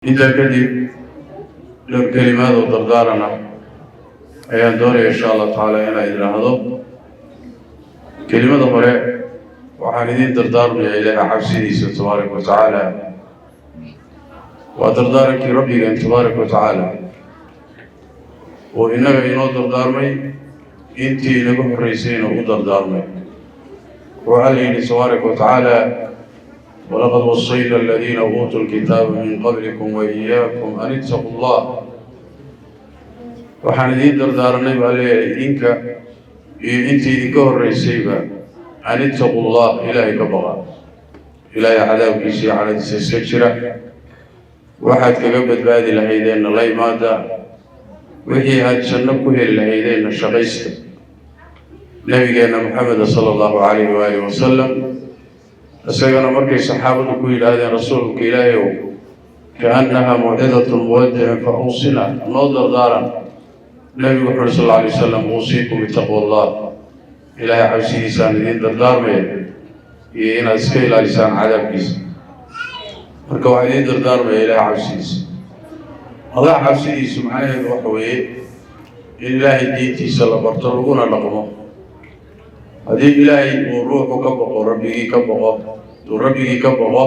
Intaa kadib, dhowr kelimaad oo dardaarana ayaan doonaya, insha Allah tacaala, inaan idhaahdo. Kelimada hore, waxaan idiin dardaarmayaa Ilaahay cabsidiisa, tabaaraka wa tacaala. Waa dardaarankii Rabbigan, tabaaraka wa tacaala, oo innaga inoo dardaarmay, intii inaga horreysayna u dardaarmay. Wuxuu Alla yidhi, tabaaraka wa tacaala: "ولقد وصينا الذين أوتوا الكتاب من قبلكم وإياكم أن اتقوا الله." Waxaan idiin dardaaranay, baa leeyahay, idinka iyo intii idinka horreysayba, أن اتقوا الله, Ilaahay ka baqa, Ilaahay cadaabkiisa iyo cadhadiisa iska jira. Waxaad kaga badbaadi lahaydeenna la imaada, wixii aad janno ku heli lahaydeenna shaqaysta. Nabigeenna Maxameda, sala Allahu calayhi waaalih wasalam, isagana markay saxaabadu ku yidhaahdeen: "Rasuulka Ilaahay ow, كأنها موعظة مودع فأوصنا," noo dardaaran, Nebigu wuxu uhi, sal alla alay wasalam: "أوصيكم بتقوى الله." Ilaahay cabsidiisaan idiin dardaarmaya iyo inaad iska ilaalisaan cadaabkiisa. Marka waxaa idiin dardaarmaya Ilaahay cabsidiisa. Allah cabsidiisu macnaheedu waxa weeye in Ilaahay diintiisa la barto, laguna dhaqmo. Haddii Ilaahay uu ruuxu ka boqo, Rabbigii ka boqo, uu Rabbigii ka boqo,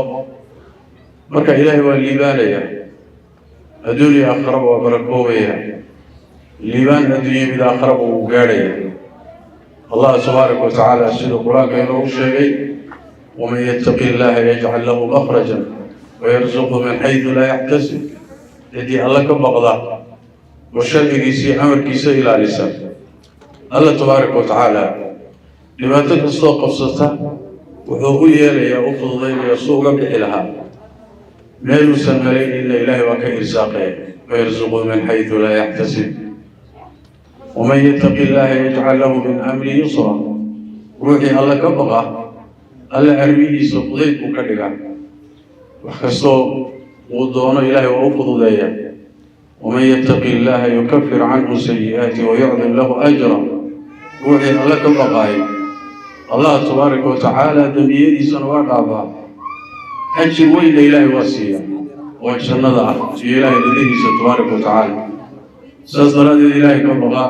marka Ilaahay waa liibaanaya, adduunya aakharaba waa barakoobaya, liibaan adduunya mid aakharaba wuu gaadhaya. Allah tabaaraka wa tacaala siduu Qur-aanka inoogu sheegay: "ومن يتق الله يجعل له مخرجا ويرزقه من حيث لا يحتسب." Ciddii Alla ka baqda oo sharcigiisii amarkiisa ilaalisa, Alla tabaaraka wa tacaala dhibaato kastoo qabsata wuxuu u yeelayaa, u fududaynaya su uga bixi lahaa. Meeluusan malaynayna Ilaahay waa ka irsaaqaya. ويرزقه من حيث لا يحتسب. ومن يتق الله يجعل له من أمره يسرا. Ruuxii Alle ka baqa, Alle arrimihiisa fudayd buu ka dhigaa. Wax kastoo uu doono Ilaahay waa u fududeeya. ومن يتق الله يكفر عنه سيئاته ويعظم له أجرا. Ruuxii Alle ka baqaay, Allah tabaaraka wa tacaala dembiyadiisana waa dhaafaa, ajir weynna Ilaahay waa siiya oo jannada ah iyo Ilaahay ridihiisa, tabaaraka wa tacaala. Sidaas daraaddeed, Ilaahay ka baqa.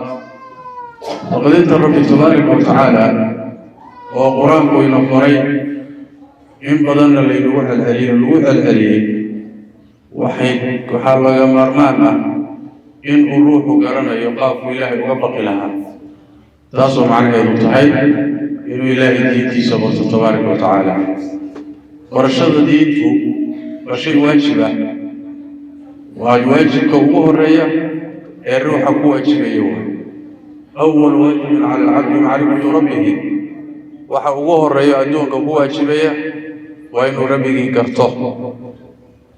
Baqdinta Rabbi, tabaaraka wa tacaala, oo Qur-aanku ina faray, in badanna laynagu celceliyo, lagu celceliyey, waxaa laga maarmaan ah in uu ruuxu garanayo qaabku Ilaahay uga baqi lahaa, taasoo macnaheedu tahay inuu Ilaahay diintiisa barto, tabaaraka wa tacaala. Barashada diintu waa shay waajib ah, waa waajibka ugu horeeya ee ruuxa ku waajibaya. Waay أول واجب على العبد معرفة ربه. Waxa ugu horeeya adduunka ku waajibaya waa inuu Rabbigii garto,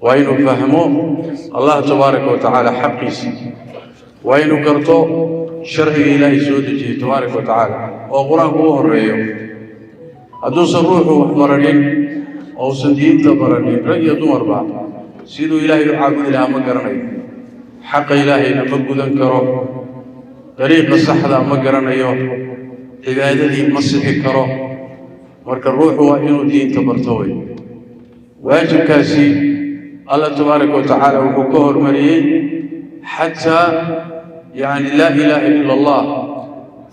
waa inuu fahmo Allah tabaaraka wa tacaala xaqiisa, waa inuu garto sharciga Ilaahay soo dejiyey, tabaaraka wa tacaala, oo Qur-aanku ugu horeeyo. Hadduusan ruuxu wax baranin, ousan diinta baranin, rag iyo dumarba, siduu Ilaahay u caabudi lahaa ma garanayo, xaqa Ilaahayna ma gudan karo, dariiqa saxda ma garanayo, cibaadadii ma sixi karo. Marka ruuxu waa inuu diinta barto. Wey waajibkaasi Allah tabaaraka wa tacaala wuxuu ka hormariyey xataa, yani, لا إله إلا الله.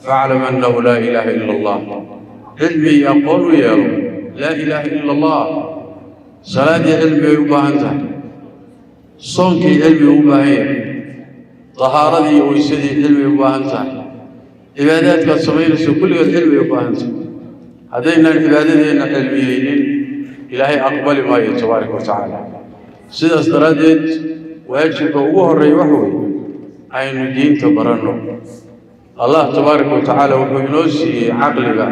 فاعلم أنه لا إله إلا الله. Cilmi iyo aqoon u yeelo لا إله إلا الله. Salaadii cilmi bay u baahan tahay, soonkii cilmi u baahan yahay, tahaaradii iyo weysadii cilmi u baahan tahay, cibaadaadkaad samaynayso kulligood cilmi u baahan tahay. Haddaynaan cibaadadeenna cilmiyeynin, Ilaahay aqbali maayo, tabaaraka wa tacaala. Sidaas daraaddeed, waajibka ugu horreeya waxa weeye aynu diinta baranno. Allah tabaaraka wa tacaala wuxuu inoo siiyey caqliga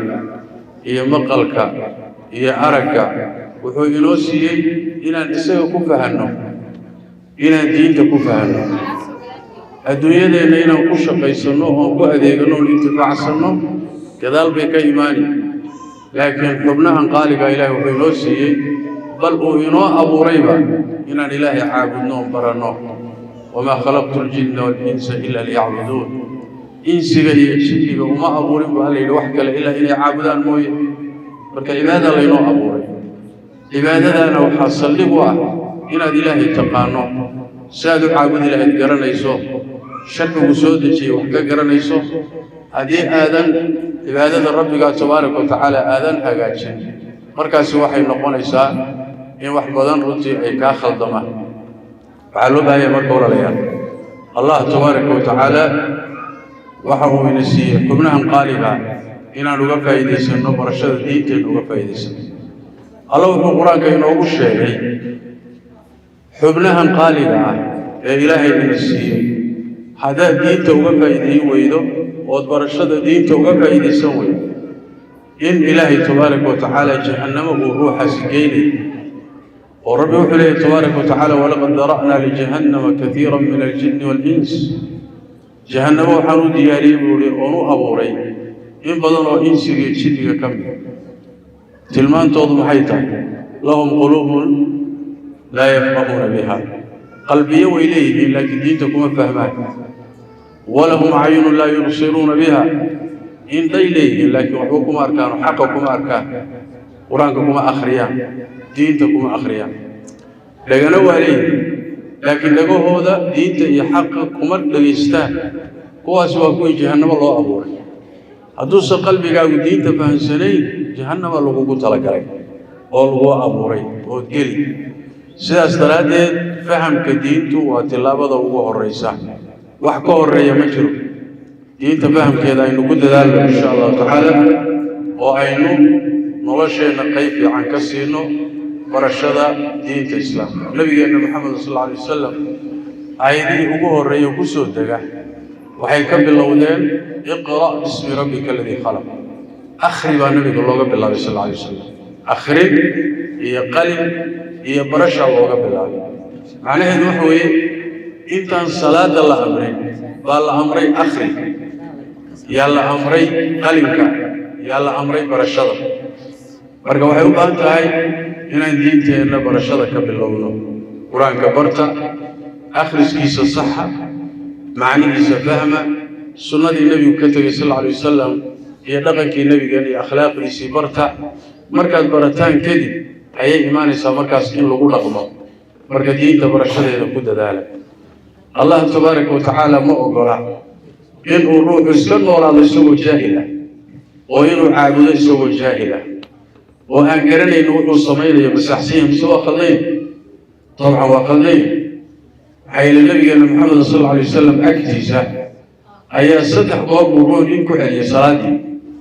iyo maqalka iyo aragga, wuxuu inoo siiyey inaan isaga ku fahanno, inaan diinta ku fahanno, adduunyadeenna inaan ku shaqaysanno oon ku adeegano oon intifaacsanno gadaal bay ka imaani. Laakiin xubnahan qaaligaa Ilahay wuxuu inoo siiyey, bal uu inoo abuurayba, inaan Ilaahay caabudno oon baranno. وما خلقت الجن والإنس إلا ليعبدون. Insiga iyo jinniga uma abuurin, baa la yidhi, wax kale ilaa inay caabudaan mooye. Marka cibaada laynoo abuuray, cibaadadaana waxaa saldhig u ah Inaad Ilaahay taqaano, si aad u caabudi lahayd garanayso, sharcigu soo dejiyey wax ka garanayso. Haddii aadan cibaadada Rabbigaa tabaaraka wa tacaala aadan hagaajin, markaasi waxay noqonaysaa in wax badan runtii ay kaa khaldamaan. Waxaa loo baahanya marka, walaalayaal, Allah tabaaraka wa tacaala waxa uu ina siiyey xubnahan qaaliga inaan uga faa'iidaysanno barashada diinteenna, uga faa'iidaysano. Alla wuxuu Qur-aanka inoogu sheegay xubnahan qaaliga ah ee Ilaahay ina siiyey, haddaad diinta uga faa'iideyn weydo ood barashada diinta uga faa'iidaysan weydo, in Ilaahay tabaaraka wa tacaala jahannamo uu ruuxaasi geynay. Oo Rabbi wuxuu leeyahy tabaaraka wa tacaala: "Walaqad dara'naa lijahannama kaiira min aljinni waalins." Jahannamo waxaan u diyaariyey, buu ihi, oon u abuuray in badan oo insiga iyo jinniga ka mid. Tilmaantoodu maxay tahay? "Lahum quluubun laa yafqahuuna biha." Qalbiyo way leeyihiin, laakiin diinta kuma fahmaan. "Walahum acyunun laa yubsiruuna biha." Indhay leeyihiin, laakiin waxba kuma arkaan, xaqa kuma arkaan, Qur-aanka kuma akhriyaan, diinta kuma akhriyaan. Dhagana waa leeyihiin, laakiin dhagahooda diinta iyo xaqa kuma dhegaystaan. Kuwaasi waa kuwii jahannamo loo abuuray. Hadduusan qalbigaagu diinta fahamsanayn, jahannama lagugu talagalay oo laguu abuuray ood geli. Sidaas daraaddeed, fahamka diintu waa tillaabada ugu horraysa, wax ka horreeya ma jiro. Diinta fahamkeeda aynu ku dadaalno, insha Allahu tacaala, oo aynu nolosheenna qayb fiican ka siino barashada diinta Islaamka. Nabigeenna Maxamed sal alla alay wasalam aayadihii ugu horreeya ku soo dega waxay ka bilowdeen "Iqra' bismi rabbika aladii khalaq." Akhri baa nabiga looga bilaabay sal alla alay wasalam. Akhrin iyo qalin iyo barashaa looga bilaabay. Macnaheedu waxa weeye, intaan salaada la amrin baa la amray akhri, yaa la amray qalinka, yaa la amray barashada. Marka waxay u baahan tahay inaan diinteenna barashada ka bilowno. Qur-aanka barta, akhriskiisa saxa, macnihiisa fahma, sunnadii nebigu ka tegey sal alla alay wasalam iyo dhaqankii nebigeena iyo akhlaaqdiisii barta. Markaad barataan kadib ayay imaanaysaa markaas in lagu dhaqmo. Marka diinta barashadeeda ku dadaala. Allah tabaaraka wa tacaala ma ogola inuu ruuxu iska noolaado isagoo jaahil ah, oo inuu caabudo isagoo jaahil ah oo aan garanayno wuxuu samaynayo masaxsiya mise waa khaldayn. Dabcan waa khaldayn. Maxaa yeele, nabigeena Maxamed sal alla alay wasalam agtiisa ayaa 3 goor buu ruux nin ku celiyey salaaddii.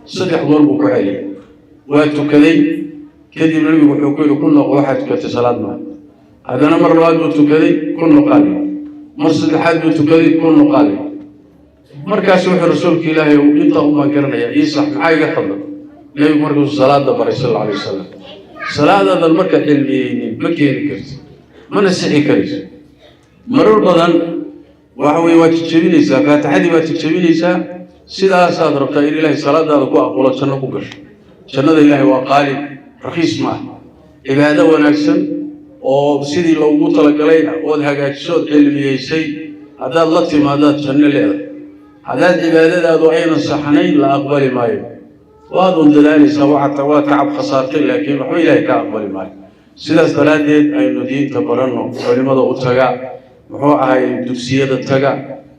3 goor buu ku celiyey. Waa tukaday, kadibna nabigu wuxuu ku yidhi: "Ku noqo, waxaad tukatay salaad maa." Haddana mar labaad buu tukaday, ku noqaali. Mar saddexaad buu tukaday, ku noqaali. Markaas wuxuu: "Rasuulka Ilaahay, intaa un baan garanayaa, ii sax, maxaa iga khaldan?" Nebigu markaasuu salaada baray sal alla alay wasalam. Salaadaadan marka cilmiyeynin ma keeni karti, mana sixi karayso. Marar badan waxa weye waad jejebinaysaa, Faatixadii baad jejebinaysaa. Sidaasaad rabtaa in Ilaahay salaadaada ku aqbalo, janno ku gasho. Jannada Ilaahay waa qaali, rakiis ma ah. Cibaado wanaagsan oo sidii loogu talagalay ood hagaajiso ood cilmiyeysay haddaad la timaadaad janno leedahay. Haddaad cibaadadaadu aynan saxnayn, la aqbali maayo. Waad un dadaalaysaa, waad tacab khasaartay, laakiin waxba Ilaahay ka aqbali maayo. Sidaas daraaddeed aynu diinta baranno. Culimada u taga, muxuu ahay, dugsiyada taga,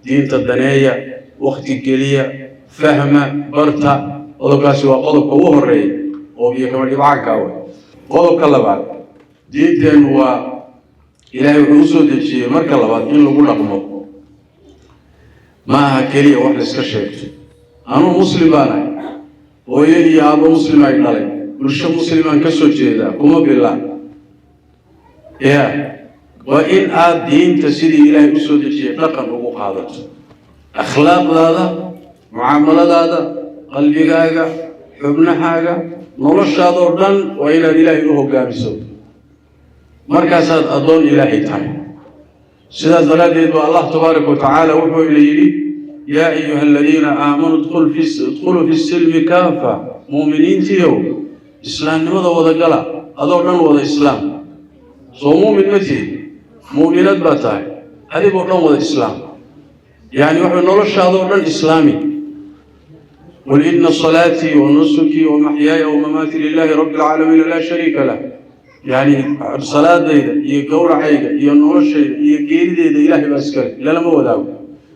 diinta daneeya, wakti geliya, fahma, barta. Qodobkaasi waa qodobka ugu horreeya oo biyo kama dhibcaanka wey. Qodobka labaad, diinteennu waa Ilaahay wuxuu u soo dejiyey marka labaad in lagu dhaqmo. Ma aha keliya wax la iska sheegto. Anuu Muslim baan ahay, hooyo iyo aabbo Muslim ay dhalay, bulsho muslimaan ka soo jeedaa, kuma bilaa ya. Waa in aad diinta sidii Ilaahay u soo dejiyey dhaqan ugu qaadato, akhlaaqdaada, mucaamaladaada, qalbigaaga, xubnahaaga, noloshaadoo dhan waa inaad Ilaahay u hoggaamiso. Markaasaad addoon Ilaahay tahay. Sidaas daraaddeed baa Allah tabaaraka wa tacaala wuxuu ina yidhi: "Yaa ayuha aladiina aamanuu idkhuluu fi silmi kaafa." Muuminiintiyow, islaamnimada wada gala, adoo dhan wada islaam. Soo muumin ma tihid? Muuminad baa tahay, adigoo dhan wada islaam. Yacni wuxuu noloshaadoo dhan islaami. "Qul ina salaatii wa nusukii wa maxyaaya wa mamaatii lilaahi rabbi alcaalamiin laa shariika lah." Yacni salaadayda iyo gowracayga iyo noloshayda iyo geerideyda Ilaahay baa iskale, lalama wadaago.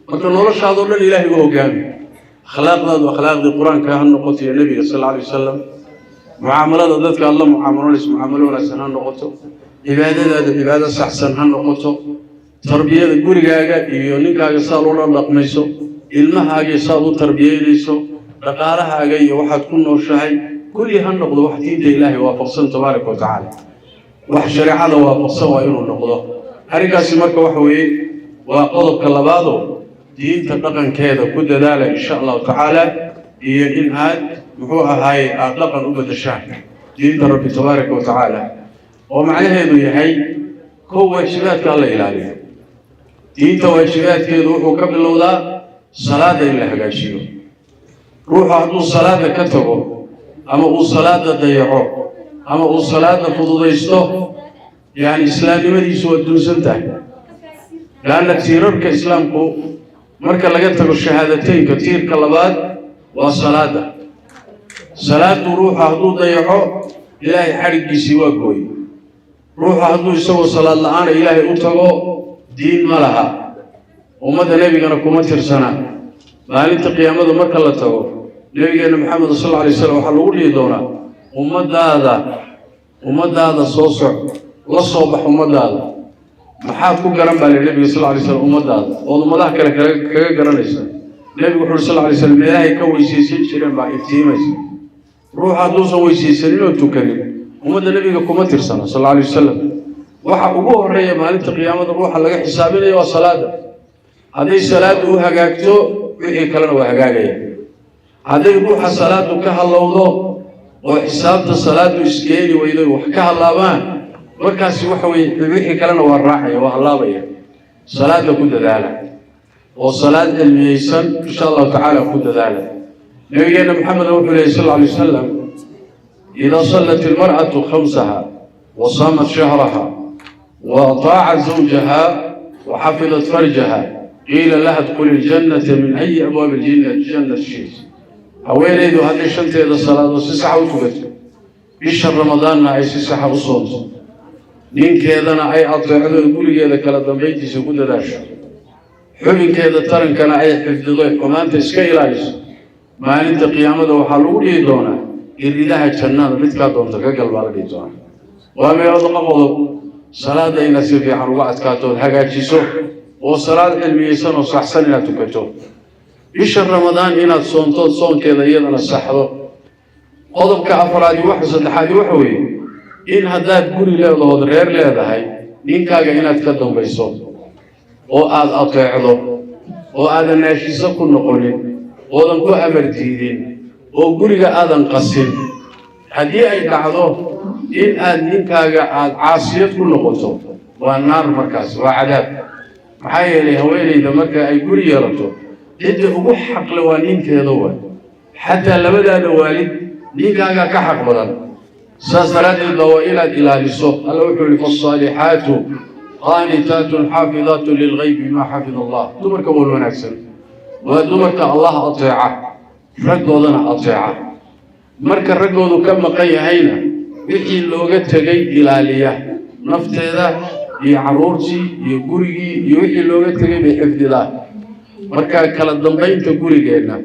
Marka noloshaadoo dhan Ilaahay u hogaami. Akhlaaqdaadu akhlaaqdii Qur-aanka ha noqoto iyo Nebiga sal alla alay wasalam. Mucaamalada dadka aad la mucaamaloonayso mucaamalo wanaagsan ha noqoto. Cibaadadaadu cibaado saxsan ha noqoto. Tarbiyada gurigaaga iyo ninkaaga saad ula dhaqmayso, ilmahaagii saad u tarbiyeynayso, dhaqaalahaaga iyo waxaad ku nooshahay, kulli ha noqdo wax diinta Ilaahay waafaqsan tabaaraka wa tacaala. Wax shareecada waafaqsan waa inuu noqdo arrinkaasi. Marka waxa weeye waa qodobka labaadoo diinta dhaqankeeda ku dadaala, insha Allahu tacaala, iyo in aad muxuu ahaaye aada dhaqan u bedeshaan diinta Rabbi tabaaraka wa tacaala, oo macnaheedu yahay kow, waajibaadka hala ilaaliyo. Diinta waajibaadkeedu wuxuu ka bilowdaa salaada in la hagaajiyo. Ruuxu hadduu salaada ka tago ama uu salaada dayaco ama uu salaada fududaysto, yacni islaamnimadiisu waa duunsan tahay. Laanna tiirarka islaamku, marka laga tago shahaadateynka, tiirka labaad waa salaada. Salaadu ruuxu hadduu dayaco, Ilaahay xadhiggiisii waa gooy. Ruuxu hadduu isagoo salaad la-aana Ilaahay u tago, diin ma laha, ummadda Nebigana kuma tirsana. Maalinta qiyaamada marka la tago, Nebigeenna Maxamed sal alla alay slam waxaa lagu dhihi doonaa: "Ummadaada, ummadaada soo soc, la soo bax ummadaada." Maxaad ku garan baa li Nebiga sal alay slam ummadaada ood ummadaha kale kaga garanaysa? Nebigu wuxu uhi sal alay slam: "Meelahay ka weysaysan jireen baa iftiimaysa." Ruuxa hadduusan weysaysanin oo tukanin, ummadda Nebiga kuma tirsana sal alla alay wasalam. Waxa ugu horeeya maalinta qiyaamada ruuxa laga xisaabinayo waa salaada. Hadday salaaddu u hagaagto, wixii kalena waa hagaagaya. Hadday ruuxa salaadu ka hallowdo oo xisaabta salaadu iskeeni weydo, wax ka hallaabaan, markaasi waxa weye wixii kalena waa raacaya, waa hallaabaya. Salaada ku dadaala oo salaad cilmiyeysan, insha Allahu tacaala, ku dadaala. Nabigeenna Maxamed wuxuu leeyay sal alla alay wasalam: "Idaa sallat ilmar'atu khamsaha wa saamat shahraha wa ataacat zawjaha wa xafidat farjaha, qiila laha idkhuli ljannata min ayi abwaabi ljannati shi't." Haweenaydu hadday shanteeda salaadood si saxa u tukato, bisha Ramadaanna ay si saxa u soonto, ninkeedana ay adeecdo, gurigeeda kala dambayntiisa ku dadaasho, xubinkeeda tarankana ay xifdido, xumaanta iska ilaaliso, maalinta qiyaamada waxaa lagu dhihi doonaa: "Iridaha jannada midkaa doonta ka gal," baa la dhihi doonaa. Waa meelood qodob: salaada inaad si fiican uga adkaato ood hagaajiso, oo salaad cilmiyeysan oo saxsan inaad tukato, bisha Ramadaan inaad soontood soonkeeda iyadana saxdo. Qodobka afraadi, waxa saddexaadi waxa weeye in haddaad guri leedahood reer leedahay, ninkaaga inaad ka dambayso oo aada ateecdo oo aadan naashiso ku noqonin, oodan ku amar diidin, oo guriga aadan qasin. Haddii ay dhacdo in aad ninkaaga aada caasiyad ku noqoto, waa naar markaas, waa cadaab. Maxaa yeelay, haweenayda marka ay guri yeelato, cidda ugu xaqle waa ninkeeda waay. Xataa labadaada waalid ninkaagaa ka xaq badan. Saas daraaddeed baa waa inaad ilaaliso. Alla wuxuu yihi: "Faasaalixaatu qaanitaatun xaafidaatun lilgaybi bimaa xafida Allah." Dumarka wal wanaagsan waa dumarka Allah ateeca, raggoodana ateeca, marka raggoodu ka maqan yahayna wixii looga tegay ilaaliya. Nafteeda iyo carruurtii iyo gurigii iyo wixii looga tegay bay xifdidaa. Marka kala dambaynta gurigeenna,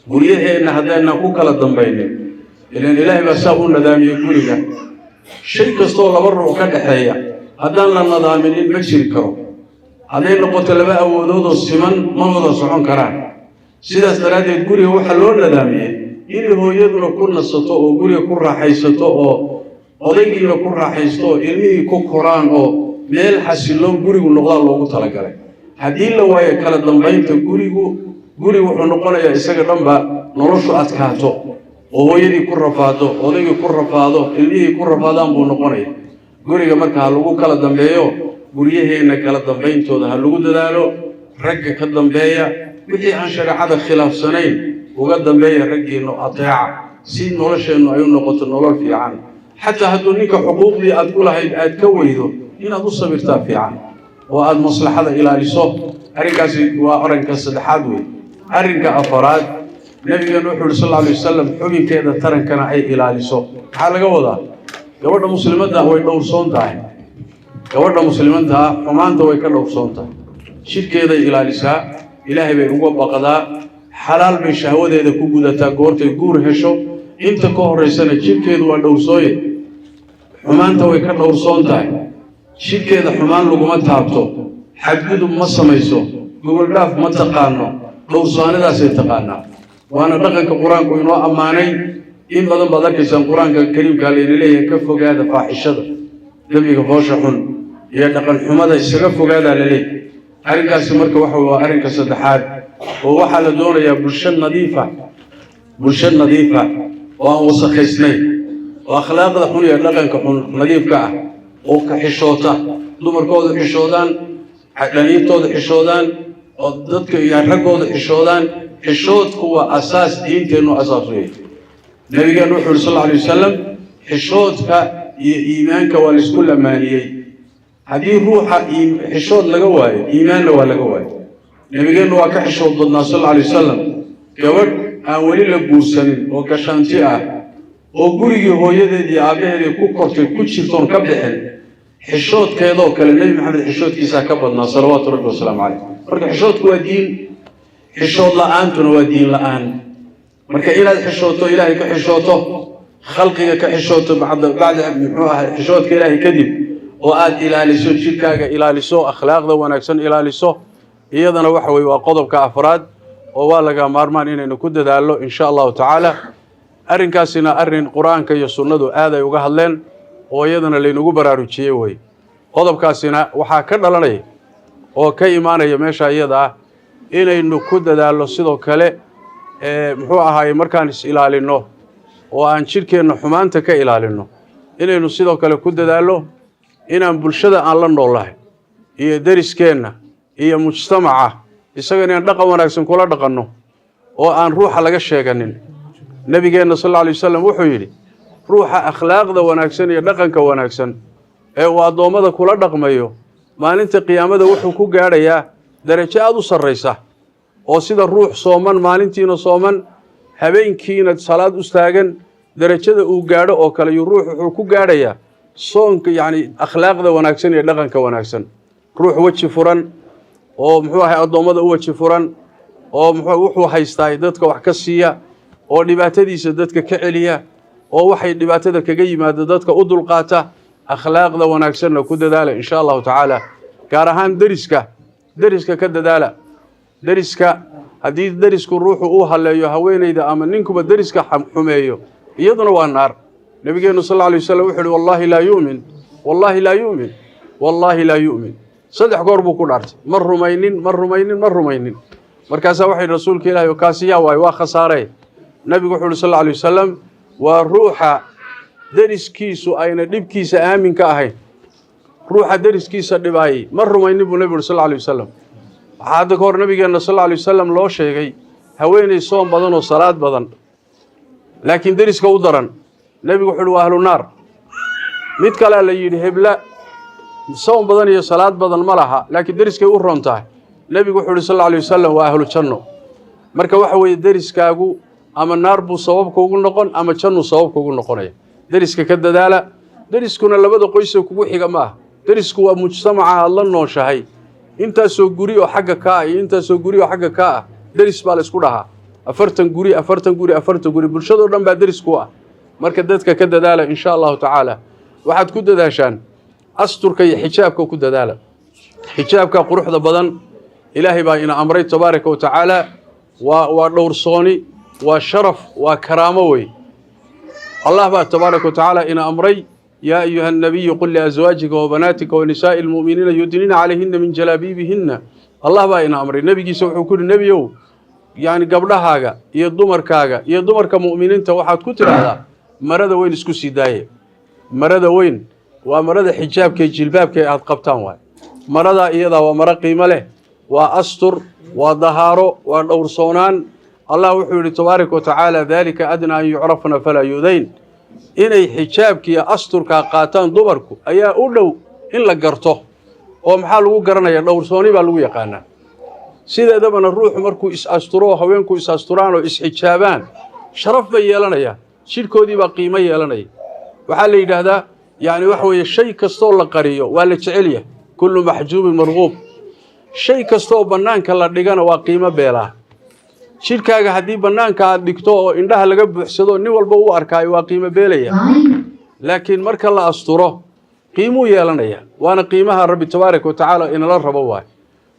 guryaheenna haddaynan ku kala dambaynin, ilaan Ilaahay baa saa u nadaamiyey guriga. Shay kastoo laba ruux ka dhexeeya haddaan la nadaaminin, ma jiri karo. Hadday noqoto laba awoodoodoo siman, ma wada socon karaan. Sidaas daraaddeed guriga waxaa loo nadaamiyey inay hooyaduna ku nasato oo guriga ku raaxaysato, oo odaygiina ku raaxaysto, oo ilmihii ku koraan, oo meel xasiloon gurigu noqdaa loogu talagalay. Haddii la waayo kala dambaynta gurigu, gurigu wuxuu noqonayaa isaga dhanba noloshu adkaato, oo hooyadii ku rafaado, odaygii ku rafaado, ilmihii ku rafaadaan buu noqonaya guriga. Marka ha lagu kala dambeeyo guryaheenna, kala dambayntooda ha lagu dadaalo. Ragga ka dambeeya, wixii aan shareecada khilaafsanayn uga dambeeya raggiinnu, ateeca, si nolosheennu ay u noqoto nolol fiican. Xataa hadduu ninka xuquuqdii aad ku lahayd aad ka weydo, inaad u sabirtaa fiican oo aada maslaxada ilaaliso. Arrinkaasi waa arrinka saddexaad wey. Arrinka afaraad, Nabigeenu wuxuu uhi sal alla alay wasalam: xubinkeeda tarankana ay ilaaliso. Maxaa laga wadaa? Gabadha muslimadda ah way dhowrsoon tahay. Gabadha muslimadda ah xumaanta way ka dhowrsoon tahay, jidhkeeday ilaalisaa, Ilaahay bay uga baqdaa, xalaal bay shahwadeeda ku gudataa goortay guur hesho. Inta ka horraysana jidhkeedu waa dhowrsooye, xumaanta way ka dhowrsoon tahay. Jidhkeeda xumaan laguma taabto, xadgudub ma samayso, gogoldhaaf ma taqaano, dhowrsoonidaasay taqaanaa. Waana dhaqanka Qur-aanku inoo ammaanay. In badan baad arkaysaan Qur-aanka Kariimkaa layna leeyahay ka fogaada faaxishada, dembiga foosha xun iyo dhaqan xumada isaga fogaadaa la leeyahay. Arrinkaasi marka waxa waa arrinka saddexaad, oo waxaa la doonayaa bulsho nadiifa, bulsho nadiifa oo aan wasakhaysnayn, oo akhlaaqda xun iyo dhaqanka xun nadiifka ah, oo ka xishoota, dumarkooda xishoodaan, dhaliintooda xishoodaan, oo dadka iyo raggooda xishoodaan. Xishoodku waa asaas, diinteennu asaas weeye. Nabigeennu wuxuu yidhi sal alla alay wasalam, xishoodka iyo iimaanka waa laisku lamaaniyey. Haddii ruuxa xishood laga waayo, iimaanna waa laga waayo. Nabigeennu waa ka xishood badnaa sal alla alay wasalam. Gabadh aan weli la guursanin oo gashaanti ah oo gurigii hooyadeed iyo aabbaheedii ku kortay ku jirtoon ka bixin, xishoodkeedoo kale Nebi Maxamed xishoodkiisaa ka badnaa, salawaatu rabbi wasalaamu caleyh. Marka xishoodku waa diin, xishood la-aantuna waa diin la-aan. Marka inaad xishooto, Ilaahay ka xishooto, khalqiga ka xishooto, bacda muxuu ahay xishoodka Ilaahay kadib, oo aad ilaaliso jidhkaaga, ilaaliso akhlaaqda wanaagsan, ilaaliso, iyadana waxa weye waa qodobka afraad oo waa laga maarmaan inaynu ku dadaallo insha Allahu tacaala. Arrinkaasina arrin Qur-aanka iyo sunnadu aad ay uga hadleen oo iyadana laynagu baraarujiyey wey. Qodobkaasina waxaa ka dhalanaya oo ka imaanaya meesha iyada ah inaynu ku dadaallo sidoo kale muxuu ahaaye, markaan is ilaalinno oo aan jidhkeenna xumaanta ka ilaalinno, inaynu sidoo kale ku dadaallo inaan bulshada aan la noolahay iyo deriskeenna iyo mujtamaca isaga inaan dhaqan wanaagsan kula dhaqanno oo aan ruuxa laga sheeganin. Nabigeenna sal alla alay wasalam wuxuu yidhi, ruuxa akhlaaqda wanaagsan iyo dhaqanka wanaagsan ee uu addoommada kula dhaqmayo, maalinta qiyaamada wuxuu ku gaadhayaa darajo aada u sarraysa, oo sida ruux sooman, maalintiina sooman, habeenkiina salaad u taagan, darajada uu gaadho oo kale yuu ruux wuxuu ku gaadhayaa soonka, yacni akhlaaqda wanaagsan iyo dhaqanka wanaagsan. Ruux weji furan oo muxuu ahay addoommada u weji furan, oo muxuu wuxuu haystaa dadka wax ka siiya, oo dhibaatadiisa dadka ka celiya, oo waxay dhibaatada kaga yimaado dadka u dulqaata, akhlaaqda wanaagsanna ku dadaala insha Allahu tacaala. Gaar ahaan deriska, deriska ka dadaala. Deriska haddii derisku ruuxu uu haleeyo, haweenayda ama ninkuba deriska xumeeyo, iyaduna waa naar. Nabigeennu sal alla alay wasalam wuxu uhi, "Wallaahi laa yu'min, wallaahi laa yu'min, wallaahi laa yu'min." Saddex goor buu ku dhaartay: ma rumaynin, ma rumaynin, ma rumaynin. Markaasaa waxay "Rasuulka Ilahi, oo kaasi yaa waay? Waa khasaaree." Nabigu wuxu uhi sal alla alay wasalam, waa ruuxa deriskiisu ayna dhibkiisa aamin ka ahayn. Ruuxa deriskiisa dhibaayey ma rumaynin, buu nebigu uhi sal alla alay wasalam. Waxaa hadda ka hor nabigeenna sal alla alay wasalam loo sheegay haweeney soom badan oo salaad badan, laakiin deriska u daran. Nebigu wuxu uhi, "Waa ahlu naar." Mid kalea la yidhi, hebla soom badan iyo salaad badan ma laha, laakiin deriskay u roon tahay. Nebigu wuxuu uhi sal alla alay wasalam, "Waa ahlu janno." Marka waxa weeye, deriskaagu ama naar buu sababka ugu noqon ama jannuu sababka ugu noqonaya. Deriska ka dadaala. Deriskuna labada qoysee kugu xiga ma aha. Derisku waa mujtamaca aad la nooshahay, intaasoo guri oo xagga kaa ah iyo intaasoo guri oo xagga kaa ah deris baa la isku dhahaa. 40 guri, 40 guri, 40 guri, bulshadoo dhan baa deris ku ah. Marka dadka ka dadaala insha Allahu tacaala. Waxaad ku dadaashaan asturka iyo xijaabka ku dadaala. Xijaabka quruxda badan Ilaahay baa ina amray tabaaraka wa tacaala. Waa dhowrsooni, waa sharaf, waa karaamo wey. Allah baa tabaaraka wa tacaala ina amray: "Yaa ayuha annabiyu qul liazwaajika wabanaatika wanisaa'i almu'miniina yudnina calayhina min jalaabiibihina." Allah baa ina amray. Nebigiisa wuxuu ku yidhi, "Nebiyow, yacni gabdhahaaga iyo dumarkaaga iyo dumarka mu'miniinta waxaad ku tidhaahdaa marada weyn isku sii daaye." Marada weyn waa marada xijaabka iyo jilbaabka ee aad qabtaan waay. Maradaa iyadaa waa maro qiimo leh, waa astur, waa dahaaro, waa dhowrsoonaan. Allah wuxuu yidhi tabaaraka wa tacaala, "Daalika adnaa an yucrafna falaa yu'dayn." Inay xijaabkiiyo asturkaa qaataan dumarku ayaa u dhow in la garto. Oo maxaa lagu garanaya? Dhowrsooni baa lagu yaqaanaa. Sideedabana ruuxu markuu is-asturo, haweenku is-asturaan oo is-xijaabaan, sharaf bay yeelanayaan, jidhkoodii baa qiimo yeelanaya. Waxaa la yidhaahdaa Yacni waxa weeye, shay kastoo la qariyo waa la jecel yahay. Kullu maxjuubin marquub. Shay kastooo bannaanka la dhigana waa qiimo beelaa. Jidhkaaga haddii bannaanka aad dhigto oo indhaha laga buuxsado, nin walba uu arkaayo, waa qiimo beelaya. Laakiin marka la asturo, qiimuu yeelanaya, waana qiimaha Rabbi tabaaraka wa tacaala inala rabo. Waay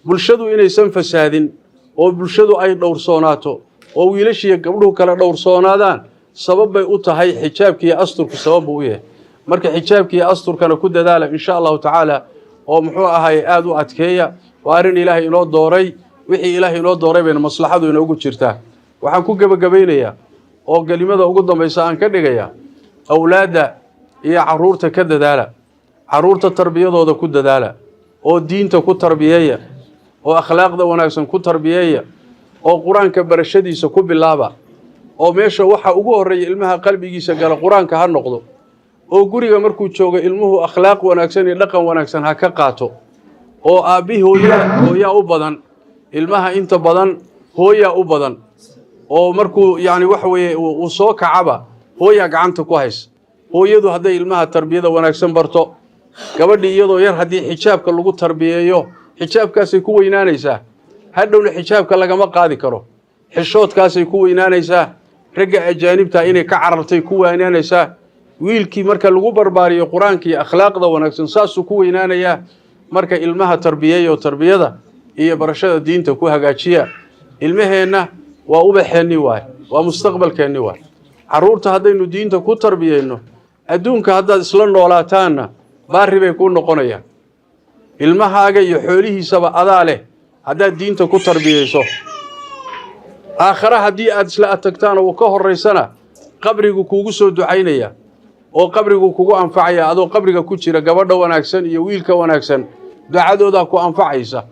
bulshadu inaysan fasaadin oo bulshadu ay dhowrsoonaato oo wiilashiiyo gabdhuhu kale dhowrsoonaadaan, sabab bay u tahay xijaabka iyo asturku, sabab buu u yahay. Marka xijaabka iyo asturkana ku dadaala, insha Allahu tacaala, oo muxuu ahaay, aada u adkeeya. Waa arrin Ilaahay inoo dooray. Wixii Ilaahay inoo dooray bayna maslaxadu inoogu jirtaa. Waxaan ku gebagabaynayaa oo kelimada ugu dambaysa aan ka dhigayaa: awlaadda iyo carruurta ka dadaala, carruurta tarbiyadooda ku dadaala, oo diinta ku tarbiyeeya, oo akhlaaqda wanaagsan ku tarbiyeeya, oo Qur-aanka barashadiisa ku bilaaba, oo meesha waxa ugu horreeya ilmaha qalbigiisa gala Qur-aanka ha noqdo, oo guriga markuu joogo ilmuhu akhlaaq wanaagsan iyo dhaqan wanaagsan ha ka qaato. Oo aabbihii, hooyaa, hooyaa u badan ilmaha, inta badan hooyaa u badan, oo markuu yacni waxa weeye uu soo kacaba hooyaa gacanta ku haysa. Hooyadu hadday ilmaha tarbiyada wanaagsan barto, gabadhii iyadoo yar haddii xijaabka lagu tarbiyeeyo, xijaabkaasay ku weynaanaysaa. Hadhowna xijaabka lagama qaadi karo. Xishoodkaasay ku weynaanaysaa. Ragga ajaanibta inay ka carartay ku weynaanaysaa. Wiilkii marka lagu barbaariyo Qur-aanka iyo akhlaaqda wanaagsan, saasuu ku weynaanayaa. Marka ilmaha tarbiyeeya oo tarbiyada iyo barashada diinta ku hagaajiya. Ilmaheenna waa ubaxeenni waay, waa mustaqbalkeenni waay. Carruurta haddaynu diinta ku tarbiyeyno, adduunka haddaad isla noolaataanna baari bay kuu noqonayaan. Ilmahaaga iyo xoolihiisaba adaa leh haddaad diinta ku tarbiyeyso. Aakhare haddii aad isla atagtaan oo uu ka horraysana, qabrigu kuugu soo ducaynaya oo qabrigu kugu anfacaya. Adoo qabriga ku jira, gabadha wanaagsan iyo wiilka wanaagsan ducadoodaa ku anfacaysa.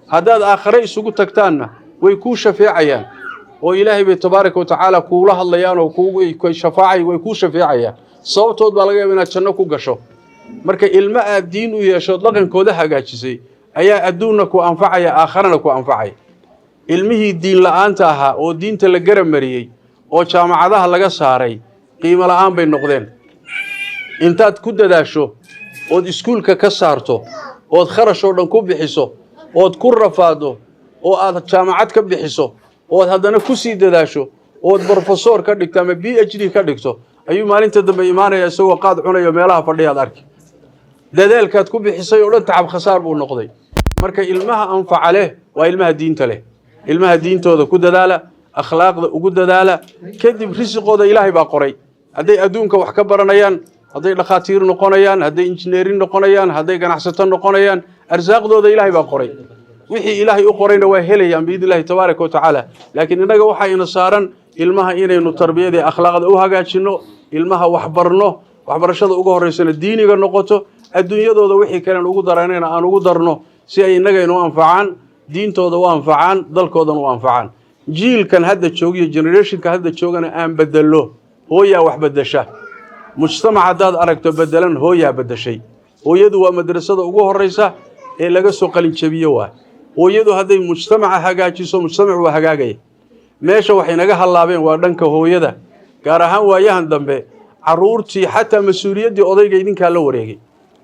Haddaad aakhare isugu tagtaanna, way kuu shafeecayaan oo Ilaahay bay tabaaraka wa tacaala kuula hadlayaan oo kuugu shafaacay, way kuu shafeecayaan. Sababtood baa laga yaaba inaad janno ku gasho. Marka ilmo aad diin u yeesho, dhaqankooda hagaajisay, ayaa adduunna ku anfacaya, aakharana ku anfacaya. Ilmihii diin la'aanta ahaa oo diinta la garab mariyey oo jaamacadaha laga saaray, qiimo la'aan bay noqdeen. Intaad ku dadaasho ood iskuulka ka saarto, ood kharash oo dhan ku bixiso, ood ku rafaado, oo aad jaamacad ka bixiso, ood haddana ku sii dadaasho, ood brofesor ka dhigto ama PhD ka dhigto, ayuu maalinta dambe imaanaya isagoo qaad cunayo meelaha fadhiyaad arki. Dadaalkaad ku bixisay oo dhan tacab khasaar buu noqday. Marka ilmaha anfaca leh waa ilmaha diinta leh. Ilmaha diintooda ku dadaala, akhlaaqda ugu dadaala. Kadib risiqooda Ilaahay baa qoray. Hadday adduunka wax ka baranayaan, hadday dhakhaatiir noqonayaan, hadday injineerin noqonayaan, hadday ganacsato noqonayaan, arsaaqdooda Ilaahay baa qoray. Wixii Ilaahay u qorayna waa helayaan, biidni Illahi tabaaraka wa tacaala. Laakiin innaga waxaa ina saaran ilmaha inaynu tarbiyada iyo akhlaaqda u hagaajinno, ilmaha waxbarno, waxbarashada uga horraysana diiniga noqoto, adduunyadooda wixii kalen ugu daranayna aan ugu darno, si ay innaga inoo anfacaan, diintooda u anfacaan, dalkoodana u anfacaan. Jiilkan hadda joogiyo generationka hadda joogana aan bedello. Hooyaa wax beddesha. Mujtamac haddaad aragto bedelan, hooyaa beddeshay. Hooyadu waa madrasada ugu horraysa ee laga soo qalinjabiyo. Waa hooyadu hadday mujtamaca hagaajiso, mujtamac waa hagaagaya. Meesha waxay naga hallaabeen waa dhanka hooyada, gaar ahaan waayahan dambe. Carruurtii xataa mas-uuliyaddii odayga idinkaa la wareegay.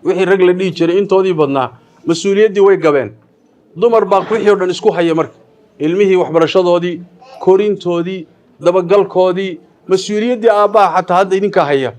Wixii rag la dhihi jiray intoodii badnaa mas-uuliyaddii way gabeen. Dumar baa wixii o dhan isku haya. Marka ilmihii waxbarashadoodii, korintoodii, dabagalkoodii, mas-uuliyaddii aabbaha xataa hadda idinkaa haya.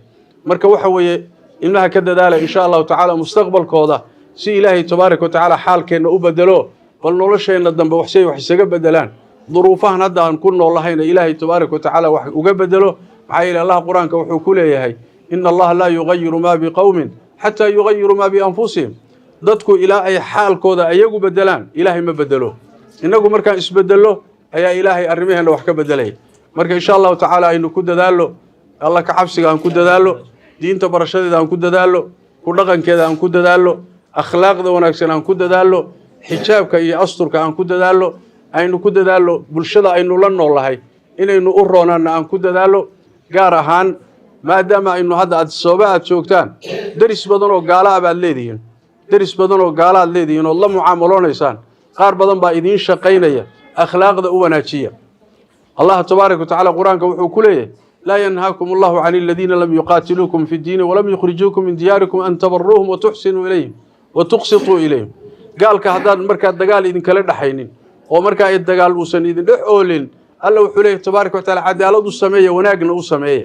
Marka waxa weeye, ilmaha ka dadaala, insha Allahu tacaala, mustaqbalkooda, si Ilaahay tabaaraka wa tacaala xaalkeenna u bedelo. Bal nolosheenna dambe wax say wax isaga bedelaan, duruufahan hadda aan ku noolahayna Ilaahay tabaaraka wa tacaala wax uga bedelo. Maxaa yeele, Allah Qur-aanka wuxuu ku leeyahay: "Ina Allaha laa yugayiru maa biqowmin xataa yugayiru maa bianfusihim." Dadku ilaa ay xaalkooda ayagu bedelaan, Ilaahay ma bedelo. Innagu markaan isbedello ayaa Ilaahay arrimaheenna wax ka bedelaya. Marka insha Allahu tacaala aynu ku dadaallo Alla ka cabsiga, aan ku dadaallo diinta barashadeeda, aan ku dadaallo ku dhaqankeeda, aan ku dadaallo akhlaaqda wanaagsan, aan ku dadaallo xijaabka iyo asturka, aan ku dadaallo, aynu ku dadaallo bulshada aynu la noolahay inaynu u roonaanna aan ku dadaallo. Gaar ahaan maadaama aynu hadda Addis Ababa aad joogtaan, deris badan oo gaala ah baad leedihiin, deris badan oo gaala aad leedihiin ood la mucaamaloonaysaan. Qaar badan baa idiin shaqaynaya. Akhlaaqda u wanaajiya. Allah tabaaraka wa tacala Qur-aanka wuxuu ku leeyahay: Laa yanhaakum Allahu can aladiina lam yuqaatiluukum fi ddiini walam yukhrijuukum min diyaarikum an tabaruuhum watuxsinuu ilayhim watuqsituu ilayhim. Gaalka haddaan markaa dagaal idinkala dhexaynin oo markaa ay dagaal uusan idin dhex oolin, Alla wuxuu leeyahy tabaaraka wa taala, cadaalad u sameeya, wanaagna u sameeya.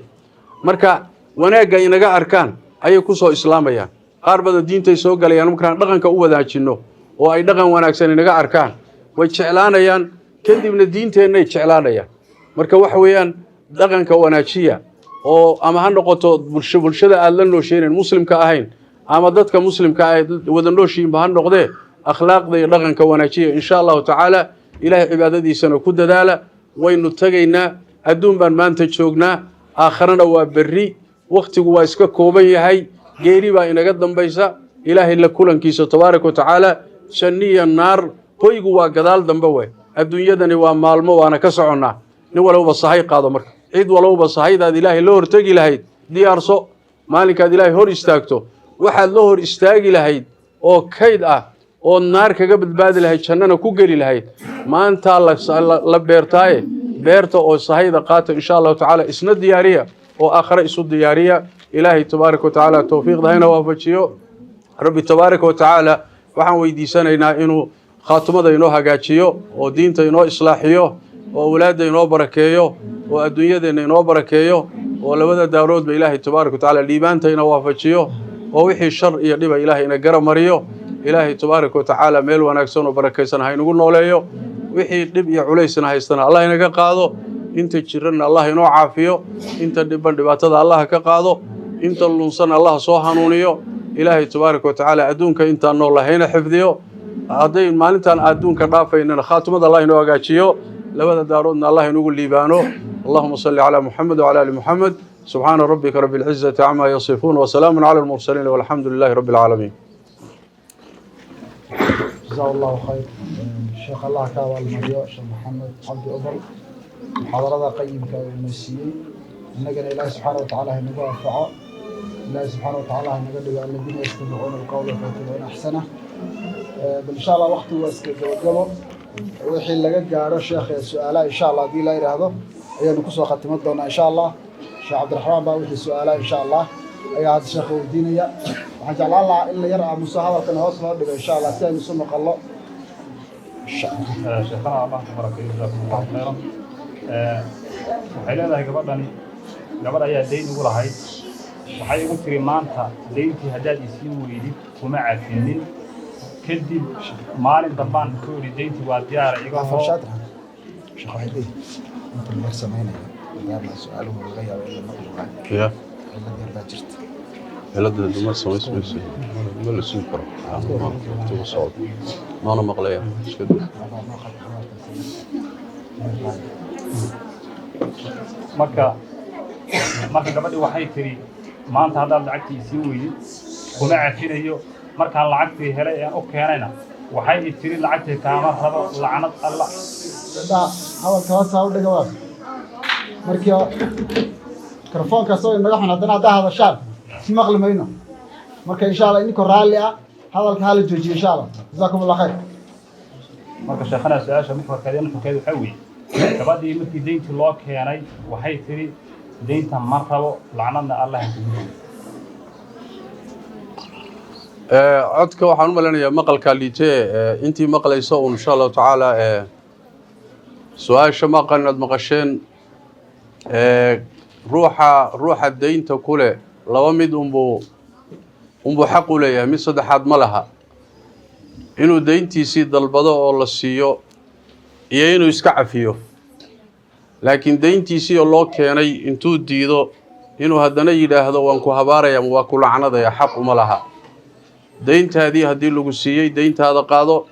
Marka wanaagga inaga arkaan ayay ku soo islaamayaan. Qaar badan diintay soo galayaan markaan dhaqanka u wadaajinno oo ay dhaqan wanaagsan inaga arkaan, way jeclaanayaan, kadibna diinteennay jeclaanayaan. Marka waxa weeyaan, dhaqanka wanaajiya, oo ama ha noqoto bulsho, bulshada aada la noosheeneen muslimka ahayn, ama dadka muslimka ah wada nooshiinba ha noqdee, akhlaaqda iyo dhaqanka wanaajiya, insha Allahu tacaala. Ilaahay cibaadadiisana ku dadaala. Waynu tegaynaa, adduun baan maanta joognaa, aakharana waa berri. Wakhtigu waa iska kooban yahay, geeri baa inaga dambaysa, Ilaahay la kulankiisa tabaaraka wa tacaala, janniya naar hoygu waa gadaal dambe. We adduunyadani waa maalmo, waana ka soconnaa. Nin walowba sahay qaado. Marka cid walowba sahaydaad Ilaahay la hortegi lahayd diyaarso. Maalinkaad Ilaahay hor istaagto, waxaad la hor istaagi lahayd oo kayd ah ood naar kaga badbaadi lahayd, jannana ku geli lahayd, maantaa la beertaaye. Beerta oo sahayda qaata, insha Allahu tacaala. Isna diyaariya oo aakhare isu diyaariya. Ilaahay tabaaraka wa tacaala towfiiqda hayna waafajiyo. Rabbi tabaaraka wa tacaala waxaan weydiisanaynaa inuu khaatumada inoo hagaajiyo, oo diinta inoo islaaxiyo, oo awlaadda inoo barakeeyo, oo adduunyadeenna inoo barakeeyo, oo labada daaroodba Ilaahay tabaaraka wa tacaala liibaanta ina waafajiyo, oo wixii shar iyo dhiba Ilaahay ina gara mariyo. Ilaahay tabaaraka wa tacaala meel wanaagsan oo barakaysan ha inagu nooleeyo. Wixii dhib iyo culaysna haystana Allah inaga qaado. Inta jiranna Allah inoo caafiyo. Inta dhiban dhibaatada Allah ka qaado. Inta lunsan Allah soo hanuuniyo. Ilaahay tabaaraka wa tacaala adduunka intaan nool lahayna xifdiyo. Hadday maalintaan adduunka dhaafaynana, khaatumada Allah inoo hagaajiyo, labada daaroodna Allah inugu liibaano. Allahuma salli calaa Muxamed wcala ali Muxamed. Subxaana rabbika rabbi alcizati camaa yasifuun, wasalaamun cala almursaliin, walxamdu lilahi rabbi alcaalamiin. جزاه الله خير sheekh. Allah ka abaalmariyo Sheekh Maxamed Cabdi Obol muxaadarada qayimka uu na siiyey. Innagana Ilaahi subxaana watacaala ha inagu anfaco. Ilaahi subxaana watacaala ha naga dhigo aladiina yastamicuuna alqawla fayattabicuuna axsanah. Bal insha Allah waqtigu waa iska gabagabo. Wixii laga gaadho sheekh ee su-aalaha, insha Allah, haddii la yidhaahdo, ayaanu kusoo khatiman doonaa, insha Allah. Sheekh Cabdiraxmaan baa wixii su-aalaha, insha Allah, ayaa hadda sheekha weydiinaya. Waxaan jeclaan lahaa in la yar aamuso, hadalkan hoos loo dhigo, insha Allah, si aynu isu maqallo. Sheekhana Allah ku barakeeyo, jazaakum Allahu khayran. Waxay leedahay gabadhani, gabadh ayaa dayn igu lahayd. Waxay igu tiri, "Maanta dayntii haddaad isiin weydid, kuma cafinin." Kadib maalin dambaan ku idhi, "Dayntii waa diyaara, iga hoo." Sheekh, waxay leeyihin inta la yar samaynayo maadaama su-aaluhu laga yaabo in la maqli waayo. Ya. Cillad yar baa jirta. Cilada ma samaysmayso, ma la sugi karo, waqtigu socdo, maana maqlaya iska daa. Marka gabadhii waxay tiri, "Maanta haddaad lacagtii isiin weydid, kuma cafinayo." Markaan lacagtii helay ee u keenayna, waxay i tiri, "Lacagtii kaama rabo, lacnad Alla." Gabdhaha, hadalka hoos ha u dhiga. Waa markii mikrofoonka soo inaga xun, haddana haddaa hadashaan si maqli mayno. Marka insha Allah idinkoo raalli ah, hadalka hala joojiyo, insha Allah. Jazaakum Allah khayr. Marka sheekhana, su-aasha muxwarkeeda nuxurkeeda waxaa weeye, gabadhii markii deyntii loo keenay, waxay tiri, "Deynta ma rabo, lacnadna Allah ha kugu rido." Codka waxaan u malaynayaa maqalkaa liitee. Intii maqlaysa uun, insha Allahu tacaala, su-aasha maqan inaad maqasheen. Ruuxa deynta ku leh laba mid unbuu xaq u leeyahay, mid saddexaad ma laha: inuu deyntiisii dalbado oo la siiyo iyo inuu iska cafiyo. Laakiin deyntiisii oo loo keenay intuu diido inuu haddana yidhaahdo, "Waan ku habaaraya ama waa ku lacnadaya," xaq uma laha. Deyntaadii haddii lagu siiyey, deyntaada qaado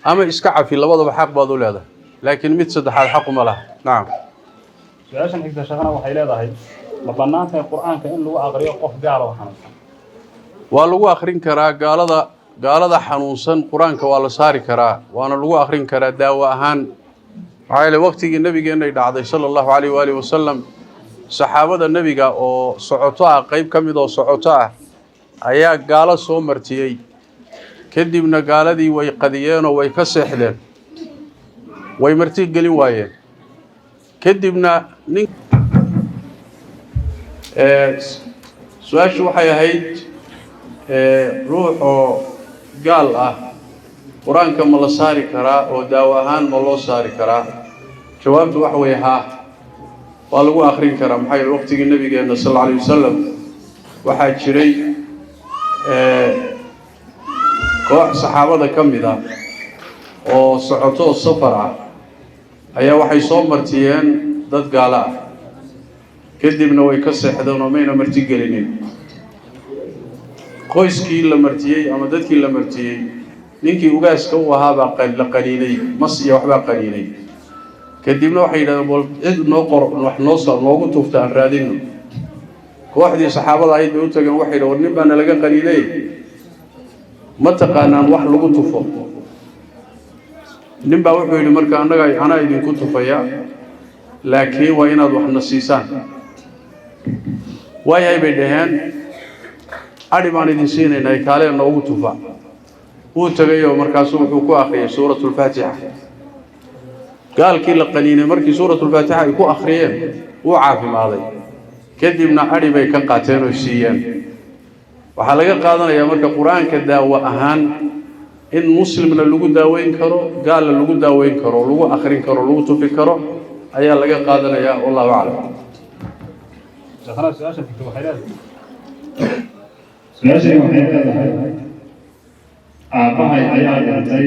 ama iska cafi, labadaba xaq baad u leedahay, laakiin mid saddexaad xaq uma laha. Nacam. Su-aashan xigta, sheekhana, waxay leedahay, ma bannaan tahay Qur-aanka in lagu aqriyo qof gaal oo xanuunsan? Waa lagu akrin karaa gaalada. Gaalada xanuunsan Qur-aanka waa la saari karaa, waana lagu akrin karaa daawo ahaan. Maxaa yeele, waqtigii nabigeennay dhacday, sala Allahu calayh waalihi wasalam, saxaabada nebiga oo socoto ah, qeyb ka mid oo socoto ah, ayaa gaalo soo martiyey. Kadibna gaaladii way qadiyeenoo way ka seexdeen, way marti gelin waayeen. Kadibna nin Su-aashu waxay ahayd, ruux oo gaal ah Qur-aanka ma la saari karaa oo daawo ahaan ma loo saari karaa? Jawaabtu waxa weeye haa, waa lagu akrin karaa. Maxaa yeele, waqtigii Nabigeenna sal alla alayh wasalam waxaa jiray koox saxaabada ka mid ah oo socoto oo safar ah ayaa waxay soo martiyeen dad gaalo ah, kadibna way ka seexdeen oo mayna marti gelinin. Qoyskii la martiyey ama dadkii la martiyey, ninkii ugaaska u ahaabaa la qaniinay, mas iyo waxbaa qaniinay. Kadibna waxay yidhahdeen, bal cid noo qor, wax noo noogu tufta aan raadino. Kooxdii saxaabada ahayd bay u tageen. Waxay yidhahen, war nin baa nalaga qaniinay, ma taqaanaan wax lagu tufo? Nin baa wuxuu yidhi, marka annaga anaa idinku tufaya, laakiin waa inaad waxna siisaan. Waayahay, bay dhaheen, adhi baan idin siinaynaa, kaalee noogu tufa. Wuu tegayoo markaasuu wuxuu ku akhriyey Suuratulfaatixa. Gaalkii la qaniinay markii Suuratulfaatixa ay ku akhriyeen, wuu caafimaaday. Kadibna adhi bay ka qaateen oo siiyeen. Waxaa laga qaadanayaa marka Qur-aanka daawo ahaan in muslimna lagu daaweyn karo, gaalna lagu daaweyn karo, lagu akhrin karo, lagu tufi karo ayaa laga qaadanayaa. Wallahu aclam. Sheekhana, su-aasha xigta waxay leedahay: Su-aashani waxay leedahay, aabbahay ayaa dhintay,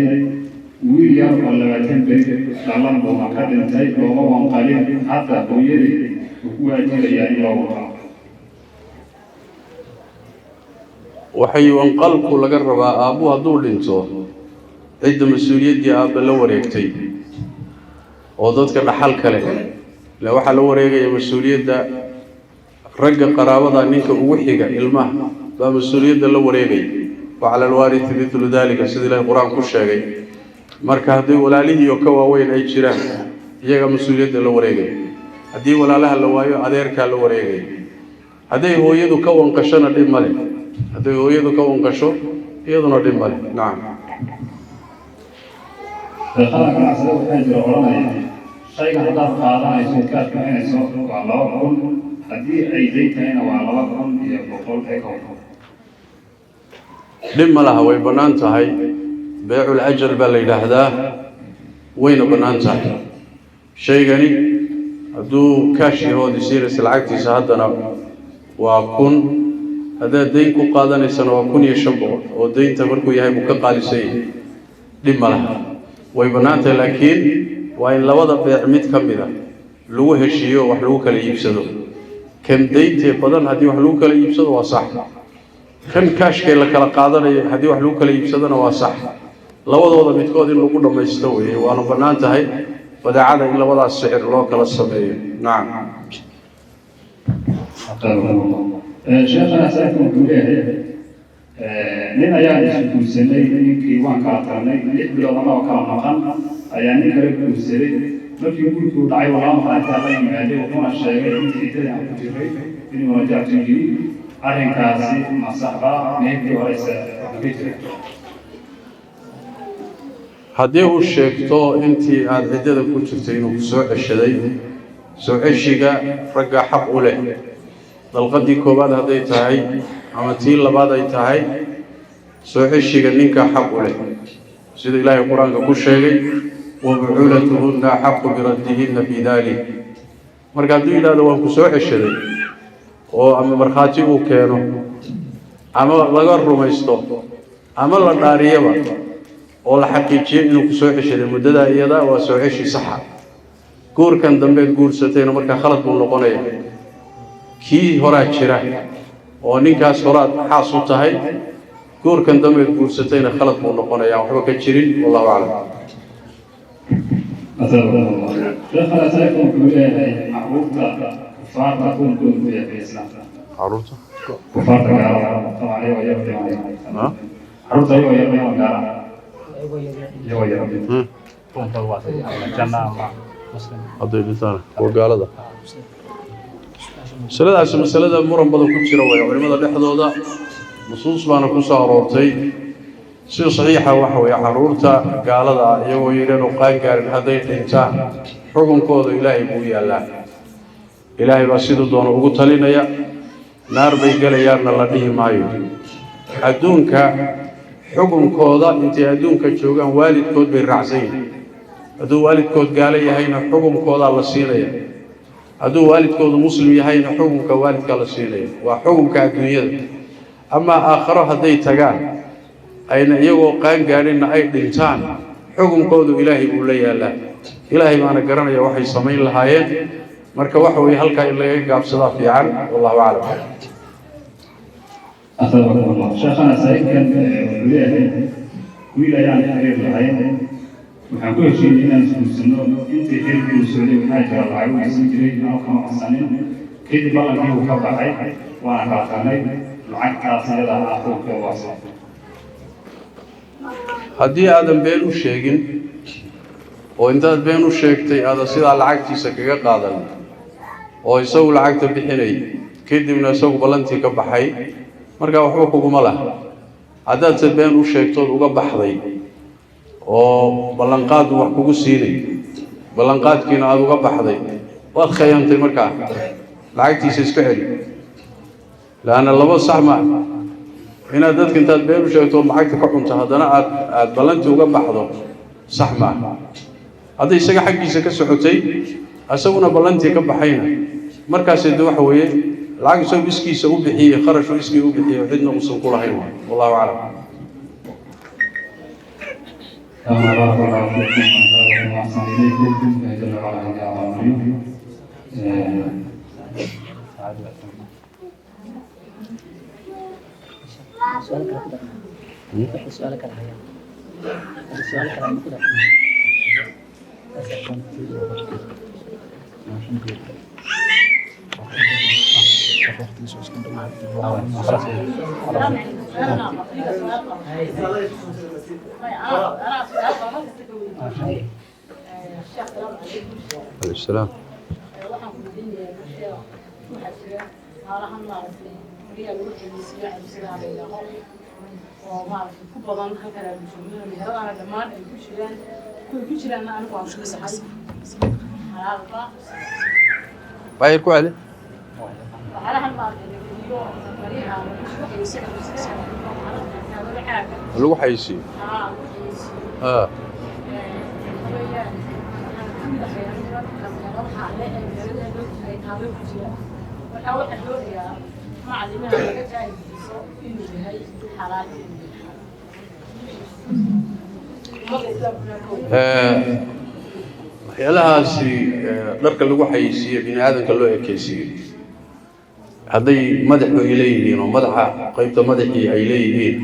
wiil yar oo 20 beri dhalan buuna ka dhintay, looma wanqalin. Hadda hooyadii wuu ku waajibayaa in loo wanqalo? Waxay wanqalku laga rabaa, aabbuhu hadduu dhinto, cidda mas-uuliyaddii aabba la wareegtay oo dadka dhaxal kale ile waxaa la wareegaya mas-uuliyadda ragga qaraabada. Ninka ugu xiga ilmaha baa mas-uuliyadda la wareegaya. Wa cala alwaarithi mithlu dalika, sida Ilahay Qur-aan ku sheegay. Marka haddii walaalihii oo ka waaweyn ay jiraan, iyaga mas-uuliyadda la wareegaya. Haddii walaalaha la waayo, adeerkaa la wareegaya. Hadday hooyadu ka wanqashona dhib male. Hadday hooyadu ka wanqasho, iyaduna dhib male. Nacam. Sheekhada, ganacsada waxaa jira odhanaya, shayga haddaad qaadanayso, kaad bixinayso waa 2000, haddii ay dayn tahayna waa 2100 ee ka hor. Dhib ma laha, way bannaan tahay. Beecul ajal baa la yidhaahdaa, wayna bannaan tahay. Shaygani hadduu kaash yahood isiinaysa, lacagtiisa haddana waa 1000, haddaad dayn ku qaadanaysana waa 1500, oo daynta markuu yahay buu ka qaalisan yahay. Dhib ma laha, way bannaan tahay, laakiin waa in labada beec mid ka mid a lagu heshiiyo, wax lagu kala iibsado. Kan dayntee badan haddii wax lagu kala iibsado, waa sax. Kan kaashkee la kala qaadanayo haddii wax lagu kala iibsadona, waa sax. Labadooda midkood in lagu dhammaysto weeye, waana bannaan tahay badeecada in labadaas sicir loo kala sameeyo. Nacam. Sheekhana, saaka wuxuu leeyahay, nin ayaan isu guursanay, ninkii waan kala tagnay, 6 bilood anagoo kala maqan ayaa nin kale guursaday. Markii guurkii dhacay, walaa maqnaantaa la yimaaday, wuxuuna sheegay intii ciddadii aan ku jiray inuu rajactu yiri. Arrinkaasi ma saxbaa? Meelkii horeyse wax ka jira? Haddii uu sheegto intii aada ciddada ku jirtay inuu ku soo ceshaday, soo ceshiga ragga xaq u leh, dalqadii koowaad hadday tahay ama tii labaad ay tahay, soo ceshiga ninkaa xaq u leh, sida Ilaahay Qur-aanka ku sheegay: "Wabucuulatuhunna axaqu biraddihinna fii dalik". Marka hadduu yidhahdo waan ku soo ceshaday, oo ama markhaati uu keeno ama laga rumaysto ama la dhaariyaba oo la xaqiijiyo inuu ku soo ceshaday muddadaa iyada, waa soo ceshi saxa. Guurkan dambeed guursatayna markaa khalad buu noqonaya. Kii horaa jira oo ninkaas horaad xaas u tahay, guurkan dambeed guursatayna khalad buu noqonaya, waxba ka jirin. Wallahu aclam. Sheekhana, saaka wuxuu leeyahay, caruurta kufaarta xukunkoodu ku yahay Islaamka? Caruurta? Kufaarta, gaalada طبعا, iyagoo yar, caruurta iyagoo yar, iyagoo gaala, iyagoo yar. Xukunkooda waa sidii ama janna ama muslim? Hadday dhintaan kuwa gaalada, masaladaasi masalada muran badan ku jira way culimmada dhexdooda, nusuus baana ku soo aroortay. Sida saxiixa waxa weeye, carruurta gaalada ah iyagoo yidhan oo qaan gaarin hadday dhintaan, xukunkooda Ilaahay buu yaallaa. Ilaahay baa siduu doono ugu talinaya. Naar bay gelayaanna la dhihi maayo. Adduunka xukunkooda intay adduunka joogaan waalidkood bay raacsan yihiin. Hadduu waalidkood gaalo yahayna xukunkoodaa la siinaya, hadduu waalidkoodu muslim yahayna xukunka waalidkaa la siinaya. Waa xukunka adduunyada. Amaa aakharo hadday tagaan, ayna iyagoo qaan gaadhinna ay dhintaan, xukunkoodu Ilaahay buu la yaallaa. Ilaahay baana garanaya waxay samayn lahaayeen. Marka waxa weeye, halkaa in lagaga gaabsadaa fiican. Wallahu aclam. Asabakum Allah. Sheekhana, saa'ilkan wuxuu leeyahay: wiil ayaan xiriir lahayn, waxaan ku heshiinay inaan isguursano. Intii xiriirkii uu socday waxaa jira lacag uu isin jiray, anoo kama codsanin. Kadib ballankii uu ka baxay, waana kala tagnay. Lacagtaas iyada ah xukunkeedu waa sidee? Haddii aadan been u sheegin oo intaad been u sheegtay aadan sidaa lacagtiisa kaga qaadan, oo isagu lacagta bixinay, kadibna isagu ballantii ka baxay, markaa waxba kuguma laha. Haddaadse been u sheegtood uga baxday oo ballanqaadu wax kugu siinay, ballanqaadkiina aada uga baxday, waad khayantay. Markaa lacagtiisa iska celi, laanna laba sax ma inaad dadka intaad been u sheegto ood lacagta ka cunto, haddana aad ballantii uga baxdo, sax maaha. Hadday isaga xaggiisa ka socotay, isaguna ballantii ka baxayna, markaasi de waxa weeye lacag isagu iskiisa u bixiyey, kharashu iskii u bixiyey, cidna uusan ku lahayn waay. Wallahu aclam. بارك الله فيكم وأحسن إليكم، جل وعلا هدى وعلى. Su'aal kale ku darnaa? Wixii su'aalo kale hayaan, hadii su'aalo kale aynu ku darnaa. Waqtigiisu iska dhow. Alayhi salaam. Waxaan ku weydiinayaa bulshada, waxaa jira haalahan maaragtay guryaha lagu xayeysiiyo caruusadaha la yidhaaho, oo maaragtay ku badan halkan aan joogno, meheradaana dhammaan ay ku jiraan, kuway ku jiraanna anigu aan ku nahay xalaalba. Bayr ku celi. Waxyaalahan maaragtay la geliyo maryaha lagu xayeysiiyo caruusadaha, caaga Lagu xayeysiiyo. Haa, lagu xayeysiiyo. Weeyaan waxaan ka mid ahay anigu dadka meheradaha leh ee meheradaha ay taalo ku jira. Marka waxaan doonayaa macalimiha laga jaahilkiiso inuu yahay xalaal, inuu yahay ummadda islaamkuna ka Waxyaalahaasi dharka lagu xayeysiiyo, bini aadamka loo ekeysiiyo, hadday madaxu ay leeyihiin oo madaxa qaybta madaxii ay leeyihiin,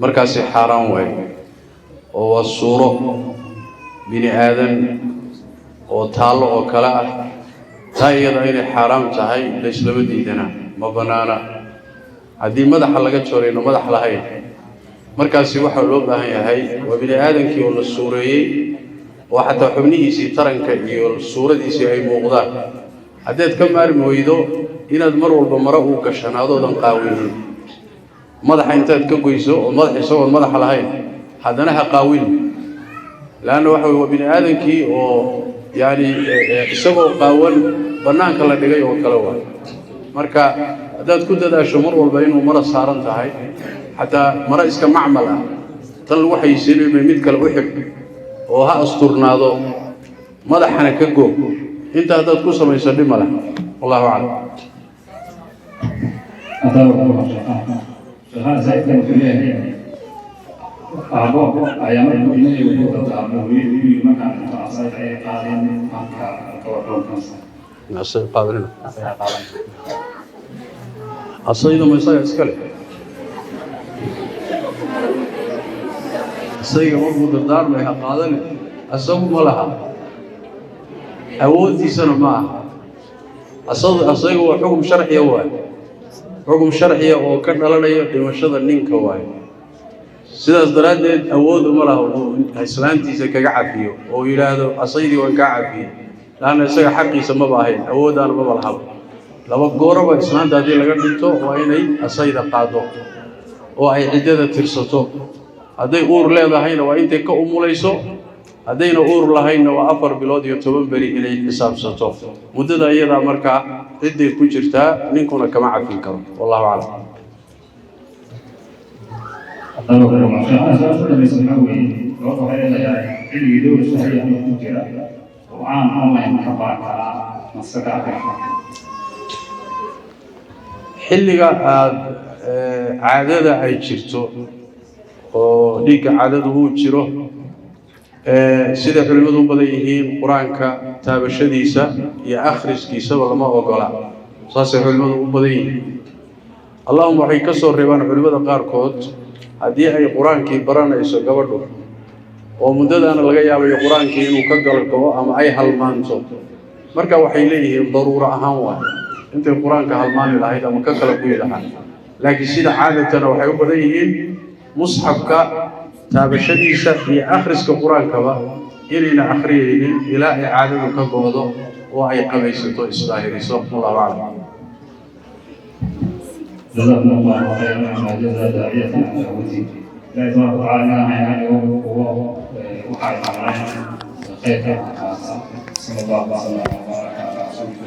markaasi xaaraan waay, oo waa suuro bini aadan oo taallo oo kale ah. Taa iyada inay xaaraam tahay layslama diidana, ma bannaana. Haddii madaxa laga jorayno madax lahayn, markaasi waxaa loo baahan yahay waa bini aadankii oo la suureeyey, oo xataa xubnihiisii taranka iyo suuradiisii ay muuqdaan. Haddaad ka maarmi weydo, inaad mar walba maro uu gashanaadoodan qaawinin, madaxa intaad ka goyso oo madax isagoon madaxa lahayn, haddana ha qaawin, laanna waxa wey waa bini aadankii oo yacni isagoo qaawan bannaanka la dhigay oo kale waay. Marka haddaad ku dadaasho mar walba inuu maro saaran tahay, xataa maro iska macmal ah, tan lagu xayeysiinayo bay mid kale u xidh oo ha asturnaado, madaxana ka goog. Inta haddaad ku samayso, dhib ma leh. Wallahu aclam. Asabakum Allah. Sheekhana, sheekhana, saa'ilkan wuxuu leeyahay: aabo ayaa markuu ilmahayga ku dardaarmay hooyadii, u yidhi markaan dhinto asayda ay qaadeen. Marka gabadhoonkansa Asay qaadanina, asayda ma isaga iska leh? Isayga markuu dardaarmay ha qaadane, asagu ma laha, awooddiisana ma aha. Asaga waa xukum sharciya waay, xukum sharciya oo ka dhalanaya dhimashada ninka waay. Sidaas daraaddeed awood uma laha uu islaantiisa kaga cafiyo oo yidhaahdo asaydii waan kaa cafiyey, laanna isaga xaqiisa maba ahayn, awooddaana maba lahaba. Laba gooroba islaanta haddii laga dhinto, waa inay asayda qaado oo ay ciddada tirsato. Hadday uur leedahayna, waa intay ka umulayso. Haddayna uur lahaynna waa 4 bilood iyo 10 beri inay xisaabsato. Muddada iyadaa markaa cidday ku jirtaa, ninkuna kama cafin karo. Wallahu aclam. Su-aasha u dambaysa waxaa weeye, gabadha waxay leedahay: xilligii dowra shahriya anoo ku jira, Qur'aan online ka baran karaa mase ka akrin karaa? Xilliga aada caadada ay jirto oo dhiigga caadadu uu jiro, siday culimmadu u badan yihiin, Qur-aanka taabashadiisa iyo akhriskiisaba lama ogola. Saasay culimmadu u badan yihiin. Allahuma, waxay ka soo reebaan culimmada qaarkood haddii ay Qur-aankii baranayso gabadhu oo muddadaana laga yaabayo Qur-aankii inuu ka galgabo ama ay halmaanto. Marka waxay leeyihiin daruuro ahaan waay, intay Qur-aanka halmaami lahayd ama ka kala guyi lahaa. Laakiin sida caadatana waxay u badan yihiin musxafka taabashadiisa iyo akhriska Qur-aankaba inayna akhriyaynin ilaa ay caadadu ka go'do oo ay qabaysato, isdaahiriso. Allahu aclam. جزاكم الله خيرا ما جزى داعية عن دعوته. إلهي تبارك وتعالى يعني هو وحي خير. صلى الله وسلم وبارك على رسول الله.